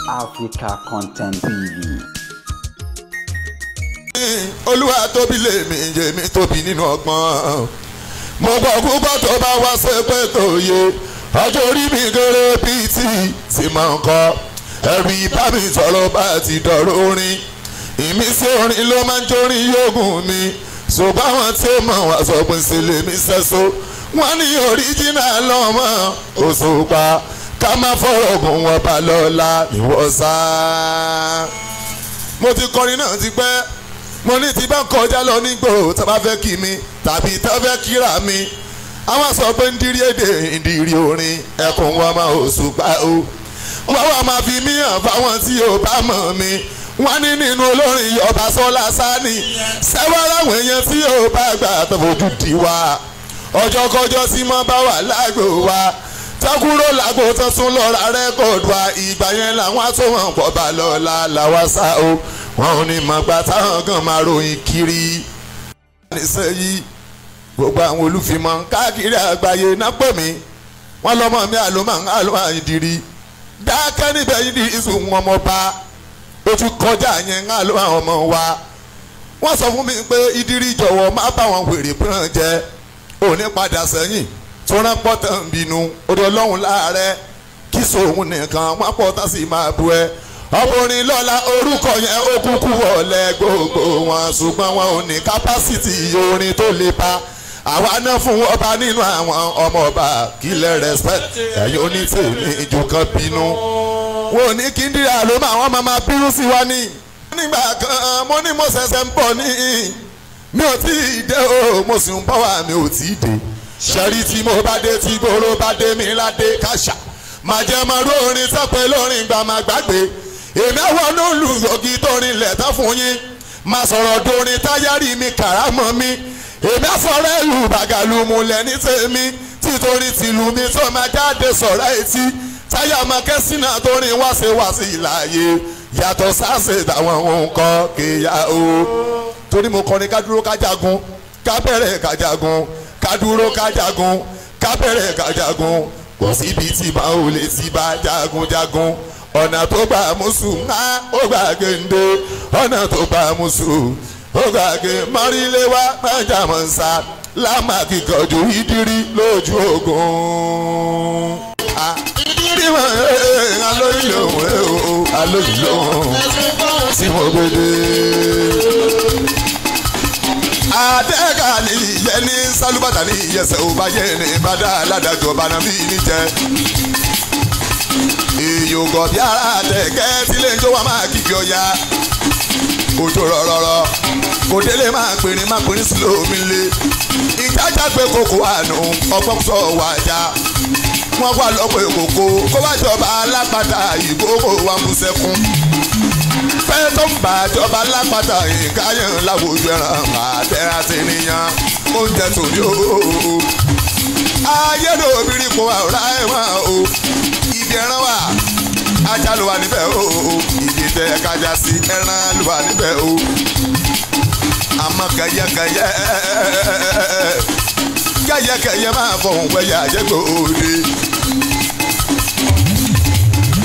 Africa Content TV. Olúwa tóbi lèmi yèmí tóbi nínú ọgbọ́n. Mo gbọ́ púpọ̀ tó bá wá sẹ́pẹ́ tó yé. Ọjọ́ orí mi kéré bíi tí mò ń kọ́. Ẹ̀rù ìbá mi sọ̀rọ̀ bá ti dọ̀rọ̀ orin. Ìmísí orin ló máa ń jórin yógùn mi. Ṣùgbọ́n àwọn tí ó mọ̀ wá sọ pé ṣe lèmi sẹ́sọ. Wọ́n ní oríjìnà lọ́mọ Òṣùpá. Ká má fọ̀rọ̀ gùn wọn bá lọ́la ìwọ sá. Mo ti kọrin náà ti pẹ́. Mo ní tí bá ń kọjá lọ nígboro tá bá fẹ́ kí mi tàbí tá fẹ́ kíra mi. Àwọn sọ pé ń dírí èdè ń dírí orin ẹkùn wọn máa Òṣùpá o. Wọ́n wá máa fi mí hàn fáwọn tí ò bá mọ̀ mi. Wọ́n ní nínú olórin ọba Sọ́lá Sani. Sẹ́wọ́n láwọn èèyàn tí ò bá gbà tó fojú di wa. Ọjọ́kọjọ́ tí mo bá wà lágbo wa. Tẹ́kúrò lágbo tó tún lọ ra rẹ́kọ̀dù wa. Ìgbà yẹn làwọn àtúwọ̀n pọ̀ bá lọ́la làwa sá o. Wọn ò ní mọ̀ gbà táwọn kan máa ròyìn kiri. Nísìnyí gbogbo àwọn olùfimọ̀ káàkiri àgbáyé náà pè mí. Wọ́n lọ́mọ mi àlùmọ̀ àlùmọ̀ ìdìrí. Dákẹ́ níbẹ̀ yìí ní ìsùn ọmọ bá. Ó ti kọjá yẹn àlùmọ̀ ọmọ wa. Wọ́n sọ fún mi pé ìdírí jọ̀wọ́ má bá wọn wèrè pọ́n jẹ. Ò ní padà sẹ́yìn tó rán pọ́tà ń bínú. Odò ọlọ́run láàárẹ̀ kí sóhun nìkan wọ́n pọ́tà sì máa bu ẹ. Ọkùnrin lọ́la orúkọ yẹn ó kúkú wọlé gbogbo wọn ṣùgbọ́n wọn ò ní kápásìtì orin tó lè pa. Àwa náà fún ọba nínú àwọn ọmọ ọba kílẹ̀ respect ẹ̀yin onítèmi ìjù kan bínú. Wọn ò ní kí n dìrà ló máa wọn máa bínú sí wa ní. Nígbà kan mo ní mo ṣẹ̀ṣẹ̀ ń bọ̀ ní mi ò tí ì dé o mo sì ń bọ̀ wá mi ò tí ì dé. Ṣẹ́rí tí mo bá dé tí gbòòrò bá dé mi ládé káṣà. Màá jẹ́ máa ró orin sọ́pẹ́ lórin gbà máa gbàgbé. Èmi àwọn olùyọ̀gì tó rinlẹ̀ tán fún yín. Máa sọ̀rọ̀ dorin táyárì mi kàrámọ́ mi. Èmi àfọ̀rẹ́ ìlú bàgàlù múlẹ̀ ní tèmi. Títorí tìlú mi tó máa jáde sọ̀rọ̀ etí. Táyà máa kẹ́sìnà tó rin wá ṣe wá sí ìlàyé. Yàtọ̀ sáṣe táwọn ohun kan kéya o. Torí mo kọrin ká dúró ká jagun. Ká bẹ̀rẹ̀ ká jagun. Ká dúró ká jagun. Ká bẹ̀rẹ̀ ká jagun. Kò síbi tí bá ò lè ti bá jagun jagun. Ọ̀nà tó gbà mùsùn ńlá ó gbà géńdé. Ọ̀nà tó gbà mùsùn ó gbà gé. Mọ́rílé wa májà mọ̀ ń sá. Lámà kíkanjú ìdírí lójú ogun. Ìdírí mọ̀ ẹ́ alóyún lòun ẹ́ o alóyún lòun tí mo gbé dé. Adẹ́ka ni ìyẹn ní sálúbàtà ní ìyẹsẹ̀ ò bá yẹ ní bàdá aládàjọ́ bá náà bí níjẹ́. Ìyókò bí ara àtẹ̀kẹ́ tí lè ń jó wa máa kíkì ọ̀ya. Òjò rọ̀rọ̀rọ̀ kò délé máa pèrè sí lómi lé. Ìjájà pé kòkó àánú ọgbọ́n sọ wà já. Wọ́n wà lọ́pọ̀ ìkòkò kó wá jọba alápàtà ìkókò wa mú sẹ́kún. Fẹ́ tó ń bá jọba alápàtà ìkáyàn láwùjọ ẹran àtẹ̀rà sí níyàn oúnjẹ tòní o. Ayédòbírí kò àwòrán ẹ̀wọ̀n o. Ibi ẹran wà ajá ló wà níbẹ̀ o. Ibi tẹ kájà sí ẹran ló wà níbẹ̀ o. Àmọ́ kẹyẹkẹyẹ kẹyẹkẹyẹ máa fọhùn pẹ̀yà àjẹgbò òde.